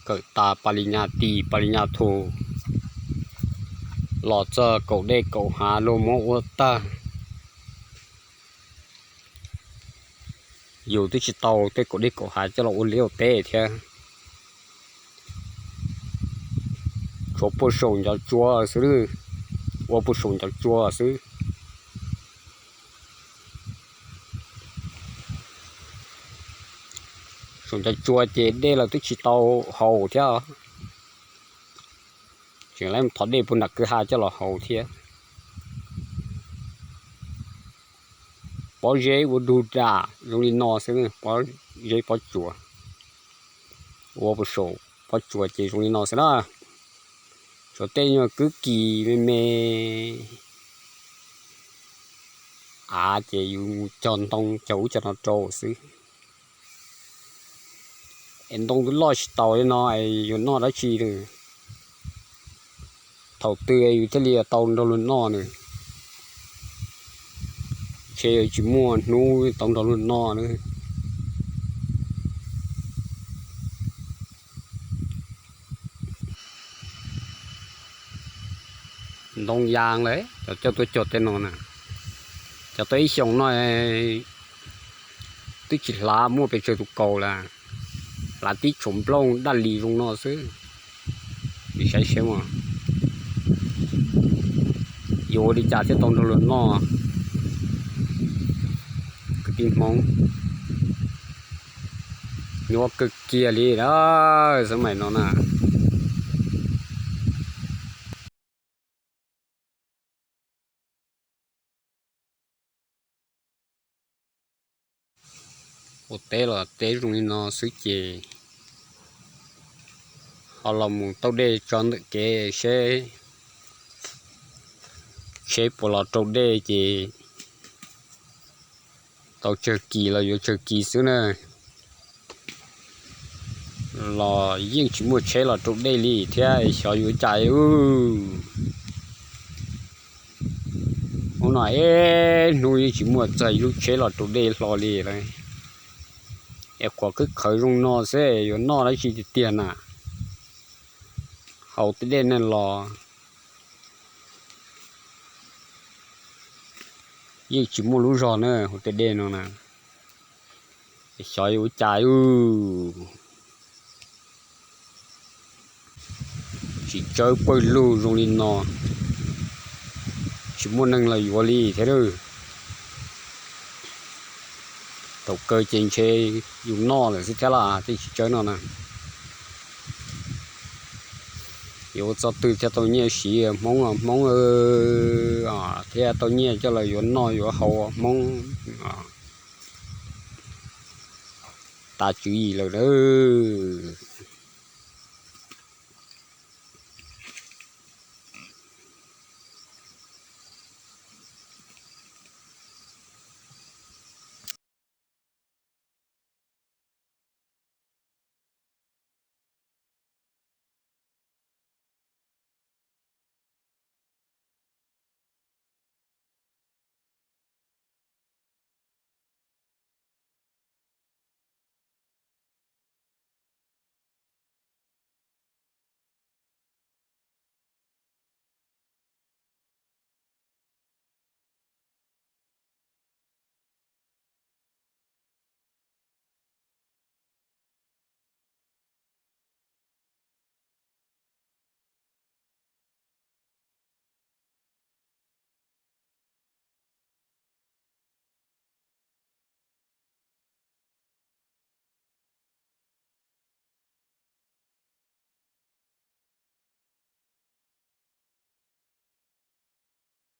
Kawm tas pa li nyas tis pa li nyas thu, los txog kaum dej kaum hav luag muab ua tag. Yus twb tsis tau tej kaum dej kaum hav coj los ua liaj ua teb thiab, tshuav puag saum ncov tsua xwb, ua puag saum ncov tsua xwb. Saum ncov tsua ces dej los twb tsis tau haus thiab, tseem lawv thov dej puag nram kwj ha coj los haus thiab. Pob zeb ua dug dam zoo li no xwb, pob zeb pob tsuas ua puag saum pob tsuas ces zoo li no xwb na. Tshuav tej nyuag kwb kis me me av ces yus cog ntoo cog ub cog no rau xwb. Es ntoo twb loj tsis taus li no es yuav noj dab tsi lawm? Thaum twg yus thiaj li tau nrog luag noj na? Ntshe yuav tsis muaj hnub tau nrog luag noj na. Ntoo ya lawm cov coj tuaj cog tej no na, cov tau ib xyoos no twb tsis hlav muaj pes tsawg tus kaus lawm, hlav tib tshuam nplooj daj lis zoo no xwb. Saib seb mas yuav ua li cas thiaj tau nrog luag noj. Kwv tij Hmoob, nyuaj kawg kiag li na, xab maim no na. Ua teb los teb zoo li no xwb ces ho los mus tauj dej tso ntawm kev seb tsheb puas los rau dej ces tau tsawg kis los yuav tsawg kis xwb na. Los yeej tsis muaj tsheb los rau dej li thiab, xyov yuav cas ub. Hnub no ib hnub yeej tsis muaj txog ib lub tsheb los rau dej hlo li lawm. Es qhuav khwb qhawv zoo no xwb yuav noj dab tsi tiag tiag na? Haus tej dej no los yeej tsis muaj lub zog na, haus tej dej no na. Xyov yuav ua cas ub. Tsis tsawb pawg lug zoo li no, tsis muaj neeg los yuav li thiab lawm. Thaum kawg ces ntshe yus noj lawm xwb thiab los tej tsis tsawb no na. Yuav ua txoj twg thiaj tau nyiaj siv Hmoob, Hmoob thiaj tau nyiaj coj los yuav noj yuav haus Hmoob. Tas tswv yim lawm nawb.